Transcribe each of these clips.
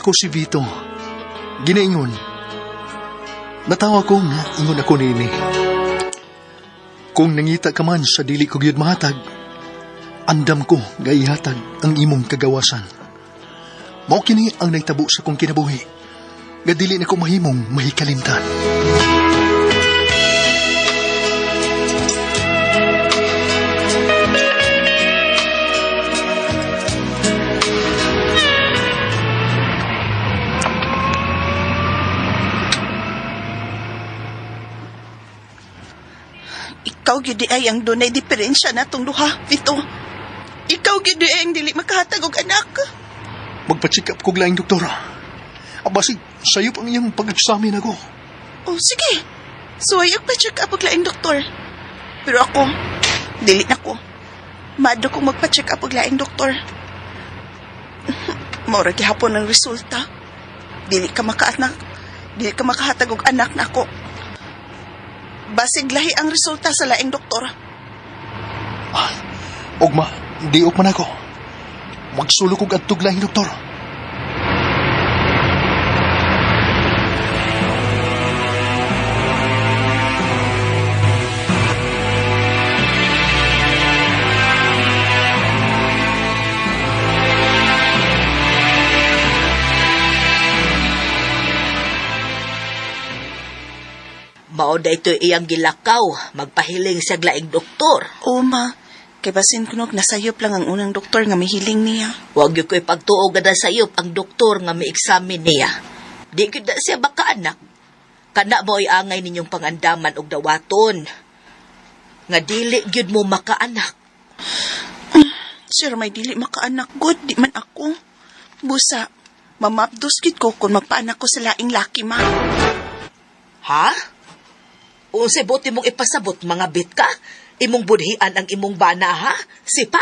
nako si Vito. Ginaingon. Natawa ko nga ingon ako niini. Kung nangita ka man sa dili ko gyud mahatag, andam ko nga ihatag ang imong kagawasan. Mao kini ang nahitabo sa kong kinabuhi, nga dili na ko mahimong mahikalimtan. Ikaw gyud ay ang dunay diferensya natong duha, Vito. Ikaw gyud ay ang dili makahatag og anak. Magpa-check up kog laing doktor. Abasig, sayo pang iyang pag-examine ako. Oh, sige. Suway og pa-check up og laing doktor. Pero ako, dili na ko. Mado kong magpa-check up og laing doktor. Maura gihapon ang resulta. Dili ka makaanak. Dili ka makahatag og anak nako. Basig lahi ang resulta sa laing doktor. Ugma, diok man ako. Magsulok og adtog laing doktor. Mao da ito iyang gilakaw, magpahiling sa laing doktor. Oo, ma. Kay basin kunog nasayop lang ang unang doktor nga mihiling niya. Huwag yun ko'y pagtuo gada sa iyo ang doktor nga mi-examine niya. Di gyud na siya baka anak. Kana mo ay angay ninyong pangandaman og dawaton. Nga dili gyud mo makaanak. Sir, may dili makaanak god, di man ako. Busa, mamapdos gid ko kung magpaanak ko sa laing laki, ma. Ha? Unsay buti mong ipasabot mga bit ka? Imong budhian ang imong bana ha? Sipa?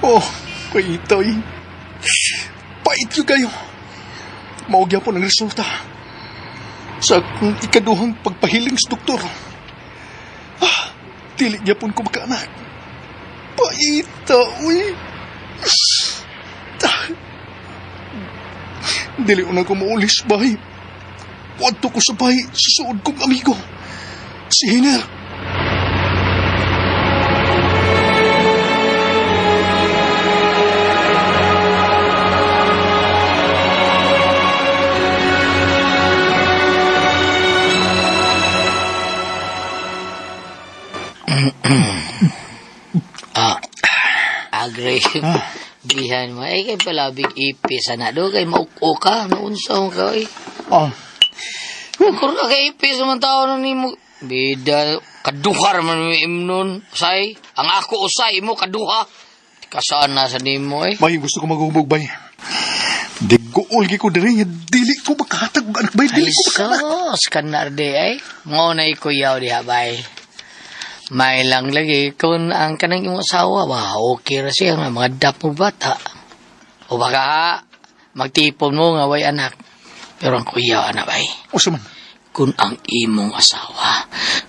Oh, paitoy. Pait yun kayo. Mao gyapon ang resulta. Sa akong ikaduhang pagpahiling sa doktor. Ah, dili gyapon ko makaanak. Paita, uy. Ah. Dili una ko maulis, bay. Wadto ko sa bahay sa suod kong amigo. Si Hiner. Ah, agree. Gihan mo. Ay, kay palabig ipis. Ana do, kay mauko ka. Naunsa mo ka, eh. Ah, Nagkur ka kay ipis man tao na nimo. Bida, kaduhar man mi imnon. Usay, ang ako usay mo kaduha. Kasaan na sa nimo, eh. Bay, gusto ko maghubog, bay. Diguol gi ko diri nga dili ko makahatag og anak, bay. Ay, Dili ko makaanak. sus, kanarde, ay. Mo na ikuyaw diha, bay. May lang lagi kung ang kanang imong asawa, ba, okay ra siya nga mga dap mo bata. O baka magtipon mo nga way anak. Pero ang kuya, anak, bay, Usa man. kung ang imong asawa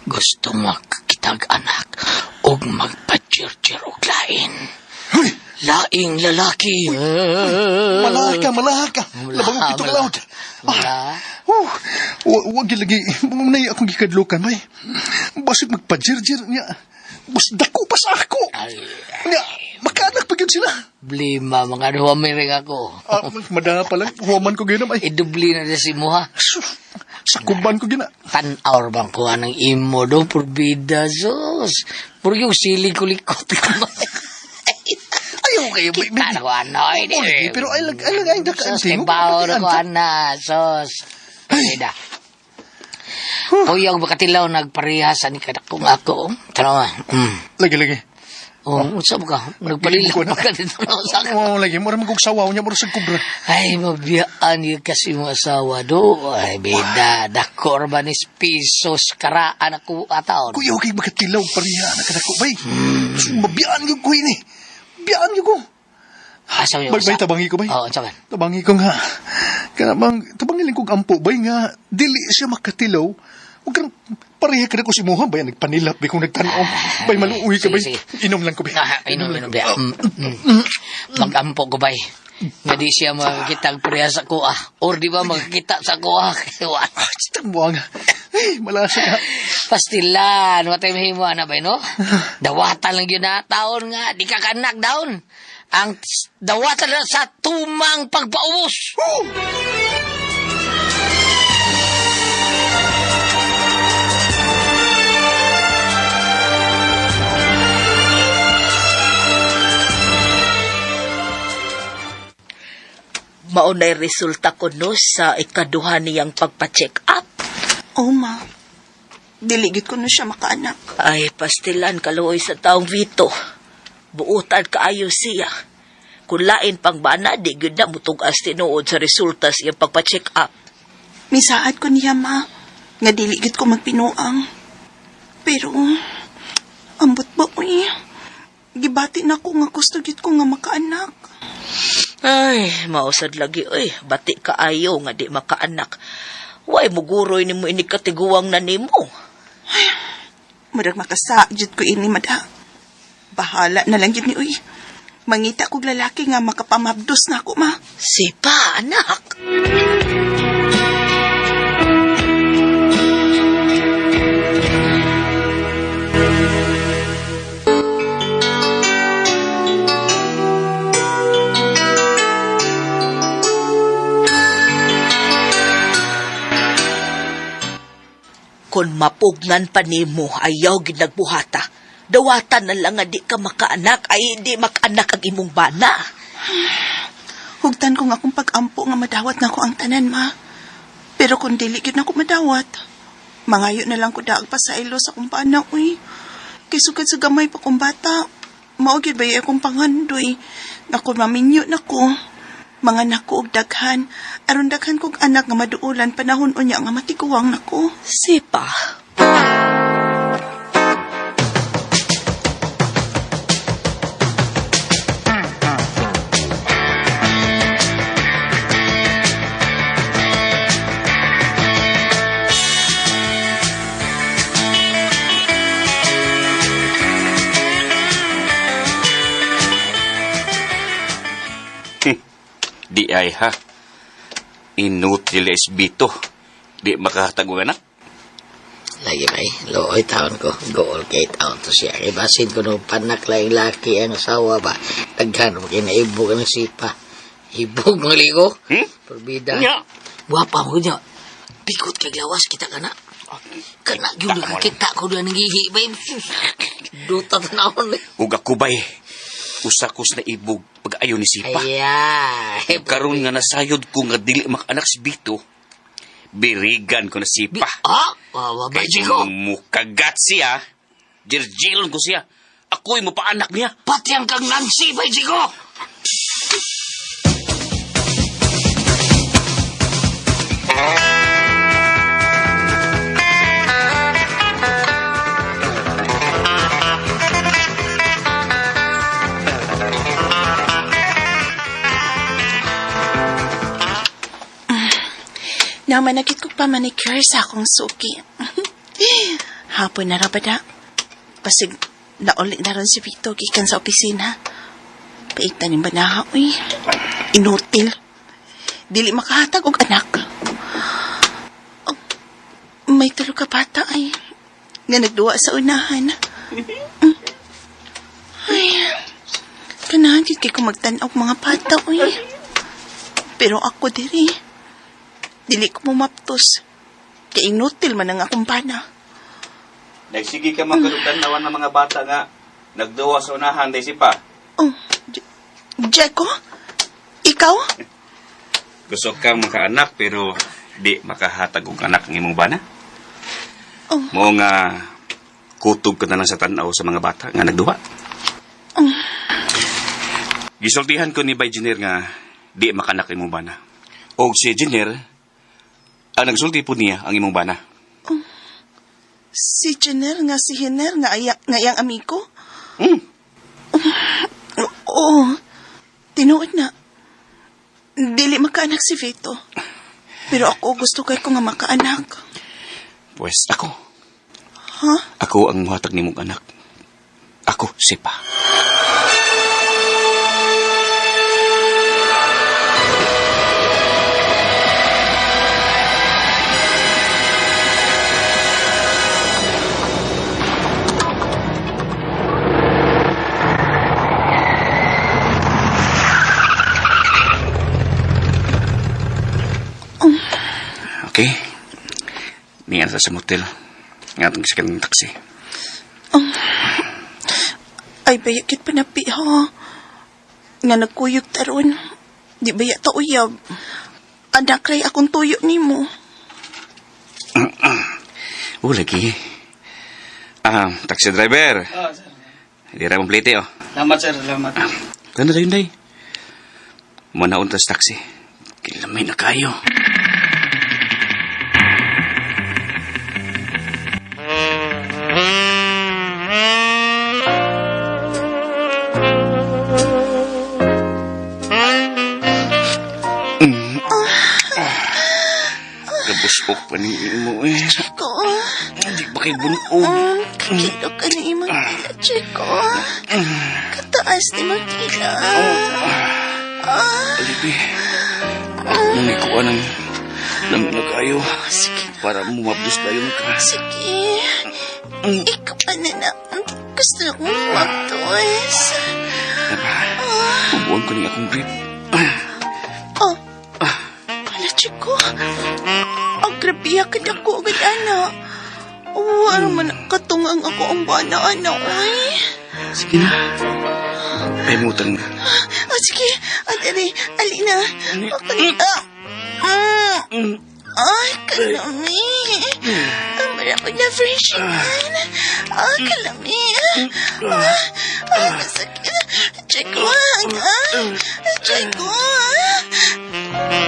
gusto magkitag anak og magpa-chir-chir og lain. Hoy! Laing lalaki. Malaka, malaka. Labang og pitong loud. Wala. Oh, wag lagi. Munay akong gikadlukan, bay. Basig magpajirjir niya. Bas dako pa sa ako. Ay, Niya, makaanak pa gyud sila. blima, mga duwamiring ako. Ah, madala pa lang. Huwaman ko gyud ay. Idubli na si mo ha. Sus, sakuban ko gina. Tan-hour bang kuha ng imo do, purbida, sus. Puro yung siling kulikot. Ayaw kayo, bay. Kita na ko ano. Oo, lagi, pero ay lag ay lag ay Sus, ante. kay bawo na ko ana, sus. Pwede. Kuyang makatilaw nagparehas ani kadakong ako. Tanawa. Lagi lagi. Oh, unsa ba ka? Nagpalila Ko na. pa ka dito na sa Oo, lagi. Mura magkong sawaw niya, mura sa kubra. Ay, mabiyaan yun kasi mong asawa do. Ay, bida, dako ba ni pisos karaan ako ataon. Kuya, okay, makatilaw pariya. Nakadako, bay. Mabiyaan yun ko ini. Biyaan yun ko. Asa mo Bay, bay, tabangi ko, bay. Oo, unsa man? Tabangi ko nga. Kanabang, tabangi lang kong ampo, bay nga. Dili siya makatilaw. Huwag kang pareha ka na ko si Moha, bay. Nagpanilap, bay, kung nagtanaw. Bay, maluuwi ka, bay. Sige, Inom lang ko, bay. Ah, inom, inom, biya. Mag-ampo ko, bay. Nga di siya makakita ang pareha sa kuha. Or di ba makakita sa kuha? Wa. Ah, sitang buwang. Ay, malasa ka. Pastilan, watay mahimo ana bay no? Dawatan lang yun na taon nga, di ka kanak daon. Ang dawatan lang sa tumang pagpaubos. Mao na'y resulta ko no sa ikaduha niyang pagpa-check up. Oh, ma. Dili gid ko na siya makaanak. Ay, pastilan kaluoy sa taong Vito. Buutan kaayo siya. Kung lain pang bana, di gyud na mutugas tinuod sa resulta sa iyang pagpa-check up. Misaad ko niya, ma. Nga dili gid ko magpinuang. Pero, ambot ba, uy? Gibati na ko nga gusto gid ko nga makaanak. Ay, mausad lagi, oy. Bati kaayo nga di makaanak. Way, muguroy nimo ini katiguang na nimo. Murag makasa, jud ko ini, madha. Bahala na lang gid ni, uy. Mangita kog lalaki nga makapamabdos na ako, ma. Sipa, anak. Kung mapugnan pa nimo, ayaw gid nagbuhata. Dawatan na lang nga di ka makaanak, ay di makaanak ang imong bana. Hugtan ko nga akong pag-ampo nga madawat na ko ang tanan, ma. Pero kung dili gyud na ko madawat, mangayo na lang ko daag pa sa ilo sa akong bana, uy. Kay sugad sa gamay pa kong bata, mao gyud ba akong panghandoy. Nga kung maminyo na ko, mga nako og daghan, aron daghan kog anak nga maduulan panahon unya nga matiguang nako. Sipa. Di ay ha. Inutil bito. Di makahatag og anak. Lagi bay, looy taon ko, gool kay taon to siya. Kay basin ko nung panak laing laki ang asawa ba. Daghan mo kinaibog ang sipa. Ibog mga ligo. Hmm? Perbida. Nya. Wapa mo niya. Pikot kay lawas kita kana. Kana gyud nakakita ko na nangihi bay. Duta tanawon ni. Ug ako bay. Usa ko sa naibog pag-ayo ni Sipa. Aya. Karon nga nasayod ko nga dili makaanak si Bito. Birigan ko na Bi sipa. ah, wa ba Kay Chico? kung mukagat siya, jirjilon ko siya. Ako'y mapaanak niya. Pati ang kang Nancy bay Chico. Namanagit ko pa manicure sa akong suki. Hapon na ra ba da? Pasig nauli na ron si Vito gikan sa opisina. Paitan ni banaha, uy. Inutil. Dili makahatag og anak. Oh, may tulo ka bata ay. Nga nagduwa sa unahan. Ay, kanahan gid kay ko magtan-aw og mga bata, uy. Pero ako diri. Dili ko mumaptos. Kay inutil man ang akong bana. Nagsige ka magkalutan nawan ng mga bata nga nagduwa sa unahan day sipa. Oh, Jeko? Ikaw? Gusto kang makaanak pero di makahatag og anak ang imong bana. Oh. Mo nga kutob ka na lang sa tan-aw sa mga bata nga nagduwa. Gisultihan ko ni Bay Jenner nga di makanak imong bana. Og si Jenner, ang nagsulti po niya ang imong bana. Si Jenner nga si Hiner nga, aya, nga iyang amigo? Mm. Oo. Tinuod na. Dili makaanak si Vito. Pero ako gusto kay ko nga makaanak. Pues ako, Ha? ako ang muhatag nimong anak. Ako, sipa. Okay. Niyan sa motel. Nga itong sakit ng taxi. Ay, bayakit panapi ha. Nga nagkuyog taron. Di baya ta uyab. Anak ray akong tuyo nimo. Oh, lagi. Ah, taxi driver. Oh, sir. Hindi ra mong plite, oh. Salamat, sir. Salamat. Ganda tayo, day. Manaon tas taxi. Kilamay na kayo. Kabusok pa ni imo eh. Chico, Hindi ba kay bunog? kakilo ka na imong tila, Chico. Kataas ni mong tila. Alibi. Nangikuha ng lamig na kayo Sige, para mumabdos tayo ka. sige. Ikaw pa na na. Gusto kong magtuwas. Diba? Bubuan ko ni akong grip. Oh. Hala, Chico. Ang grabe ka na ko agad, ana. Wala man katungang ako ang bana, ana, oy. Sige na. Ay, mutang na. Ah, sige. Ah, dali. Alina. Okay. Ah. Mm. Ay, kalami. Ang marami na freshinan. Ah, kalami. Ah, ah, masakit. Chico, ah. Chico, ah.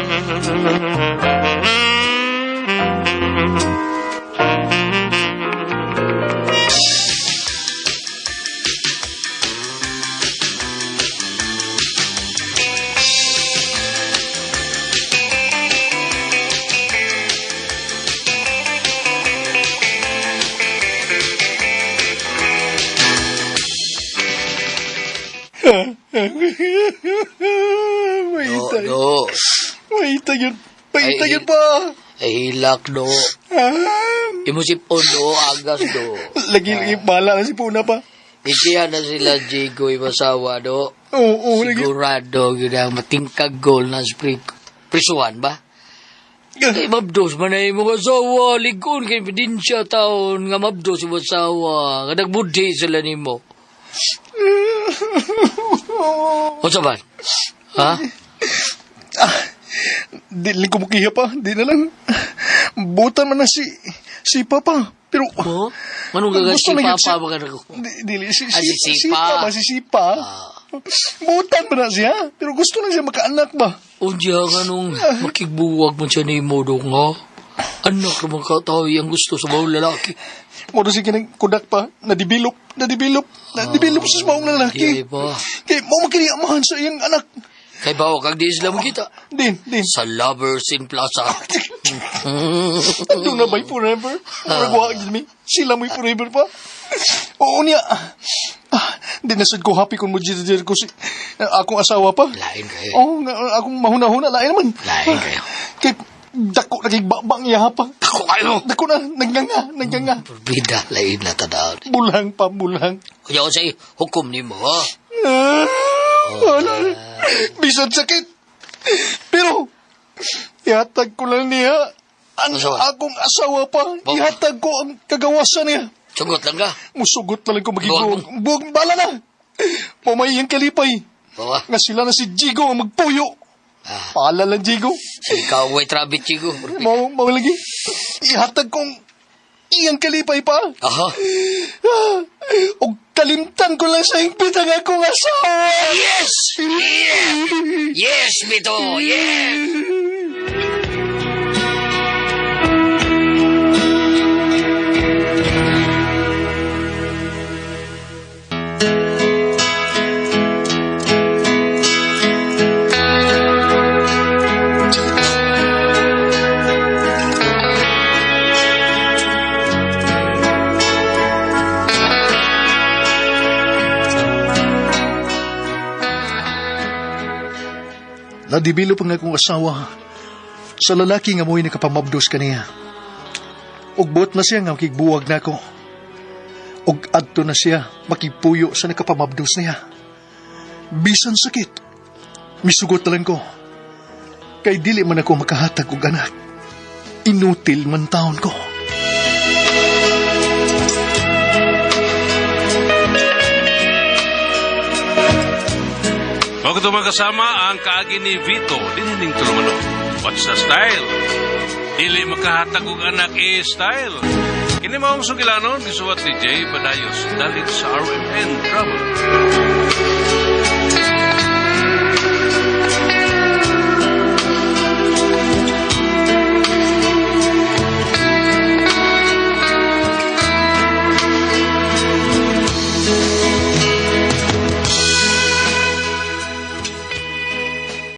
Do, do. Mahita yun. Mahita Ay, yun pa. Ay, hilak, do. Ah, Imo si do, agas, do. lagi-lagi bala na si Puna pa. Ikiya na sila, Jigo, imasawa, do. Oo, oo, lagi. Sigurado, yun ang matingkag goal na spring. Prisuan ba? Ay, mabdos man ay mga asawa. Ligon kay ebidensya taon nga mabdos yung asawa. Nga nagbudhi sila nimo. O sa man? Ha? Di lang kumukiha pa. Di na lang. Butan man na si Papa. Pero, Mo? Manong gagat Gusto si na yun Papa mga nako? Di, dili, si, Ah, si, si si Sipa. Sipa ba? Si Sipa. Butan ba na siya? Pero gusto lang siya makaanak ba? Unya nga nung makigbuwag man siya ni mo dong ha? Anak naman ka tao ang gusto sa mga lalaki. Mo si kinang kudak pa, na-develop, na-develop, na-develop sa maong lalaki. Di ba? Kay mo makiniamahan sa iyang anak. Kay bawa kag di sila makita. Din, din. Sa Lovers in Plaza. Doon na ba'y forever? Murag wa gyud mi. Sila mo'y forever pa. Oo niya. Ah, di na sad ko happy kung mo jidjid ko si akong asawa pa. Lain kayo. Oo, nga, akong mahuna-huna lain naman. Lain kayo. Kay dako na kay babang iya pa. Ako kayo! Dako na nagnganga, nagnganga. Bida, lain na tanaw. Bulang pa, bulang. Kaya ko sa'yo, hukom ni mo, ha? Ah, wala. Bisan sakit. Pero, ihatag ko lang niya ang Asawa? akong asawa pa. Ba- Ihatag ko ang kagawasan niya. Sugot lang ka. Musugot na lang ko Buwag magigbuwag. Buwag bala na. Pamay ang kalipay. Bawa. Nga sila na si Jigo ang magpuyo. Ah. Pala lang, Jigo. Ikaw, way trabit, chigo. Mao, mao lagi. Ihatag kong Iyang kalipay pa. Aha. Ah, og kalimtan ko lang sa hingpit ang akong asawa. Yes! Yeah! Yes, Vito! Yes! Nadibilo pa nga akong asawa sa lalaki nga mo'y nakapamabdos kaniya. Ugbot na siya nga makigbuwag na ako. Ug adto na siya makigpuyo sa nakapamabdos niya. Bisan sakit, misugot na lang ko. Kay dili man ako makahatag og anak. Inutil man taon ko. Mao kato, mga kasama, ang kaagi ni Vito dinhining tulumanon. What's the style? Dili makahatag og anak eh style. Kini maong sugilanon gisuwat ni Jay Badayos dalit sa RMN Drama.